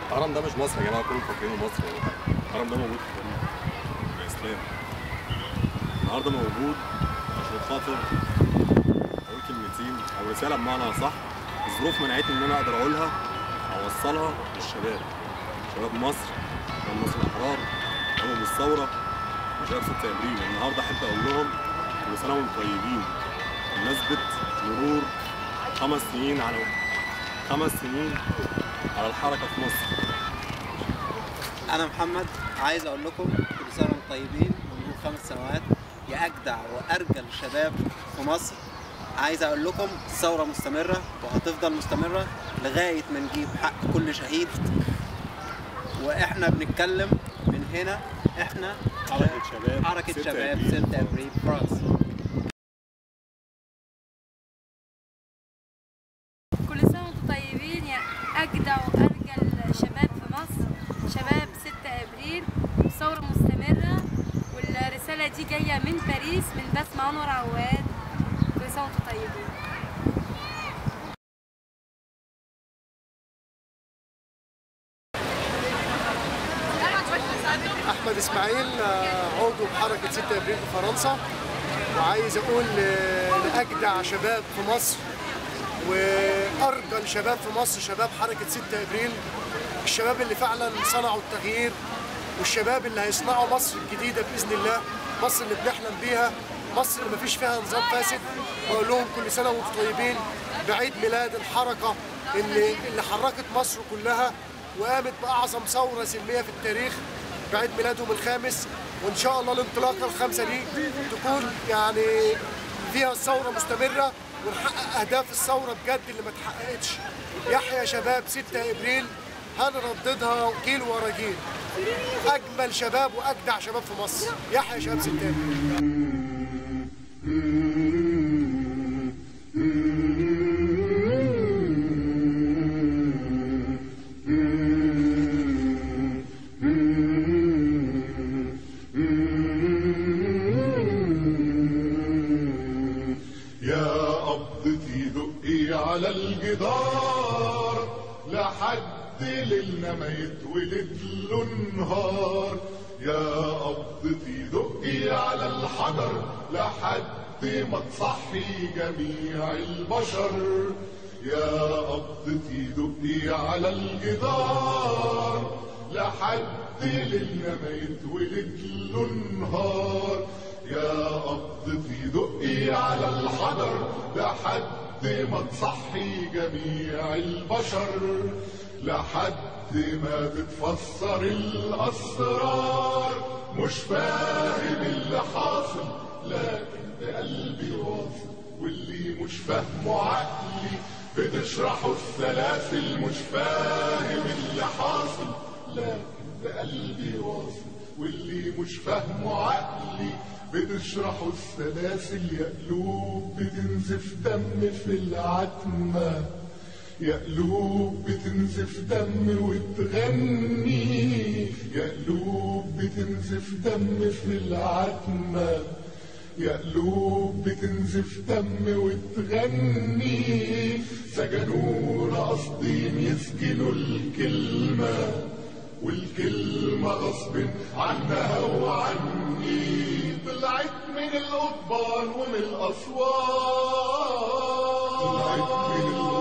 الهرم ده مش مصر يا جماعة، كلكم فاكرينه مصر ولا حاجة. الهرم ده موجود في باريس يا اسلام. النهارده موجود عشان خاطر اقول كلمتين او رسالة بمعنى صح. الظروف منعتني ان انا اقدر اقولها اوصلها للشباب، شباب مصر، شباب مصر الاحرار، شباب الثورة، وشباب 6 ابريل. النهارده احب اقول لهم كل سنة وانتم طيبين. بمناسبة مرور 5 سنين على 5 سنين على الحركة في مصر. انا محمد عايز اقول لكم كل سنة وانتم طيبين، ومرور 5 سنوات يا اجدع وارجل شباب في مصر. عايز اقول لكم الثورة مستمرة وهتفضل مستمرة لغاية ما نجيب حق كل شهيد. واحنا بنتكلم من هنا، احنا حركة شباب 6 ابريل فرنسا. كل سنة وانتم طيبين يا اجدع وارجل شباب في مصر، شباب 6 ابريل، الثورة مستمرة. والرسالة دي جاية من باريس من بسمة انور عواد. كل سنة وانتم طيبين. احمد اسماعيل، عضو بحركة 6 ابريل في فرنسا، وعايز اقول لاجدع شباب في مصر وارجل شباب في مصر، شباب حركة 6 ابريل، الشباب اللي فعلا صنعوا التغيير والشباب اللي هيصنعوا مصر الجديدة باذن الله، مصر اللي بنحلم بيها، مصر اللي مفيش فيها نظام فاسد. بقول لهم كل سنة وانتم طيبين بعيد ميلاد الحركة اللي حركت مصر كلها وقامت باعظم ثورة سلمية في التاريخ، بعيد ميلادهم الخامس. وان شاء الله الانطلاقة الخامسة دي تكون يعني فيها الثورة مستمرة ونحقق اهداف الثورة بجد اللي ما اتحققتش. يحيى شباب 6 ابريل هنرددها جيل ورا جيل. اجمل شباب واجدع شباب في مصر، يحيى شباب 6 ابريل. على الجدار لحد ليلنا ما يتولد له نهار، يا قبضتي دقي على الحجر لحد ما تصحي جميع البشر، يا قبضتي دقي على الجدار لحد ليلنا ما يتولد له نهار، يا قبضتي دقي على الحجر لحد ما تصحي جميع البشر، لحد ما تتفسر الأسرار. مش فاهم اللي حاصل لكن بقلبي واصل، واللي مش فاهمه عقلي بتشرحه السلاسل. مش فاهم اللي حاصل لكن بقلبي واصل، واللي مش فاهمه عقلي بتشرحوا السلاسل. يا قلوب بتنزف دم في العتمة، يا قلوب بتنزف دم وتغني، يا قلوب بتنزف دم في العتمة، يا قلوب بتنزف دم وتغني. سجنونا قاصدين يسجنوا الكلمة، والكلمة غصب عنها وعني طلعت من القضبان ومن الأسوار، طلعت من القضبان.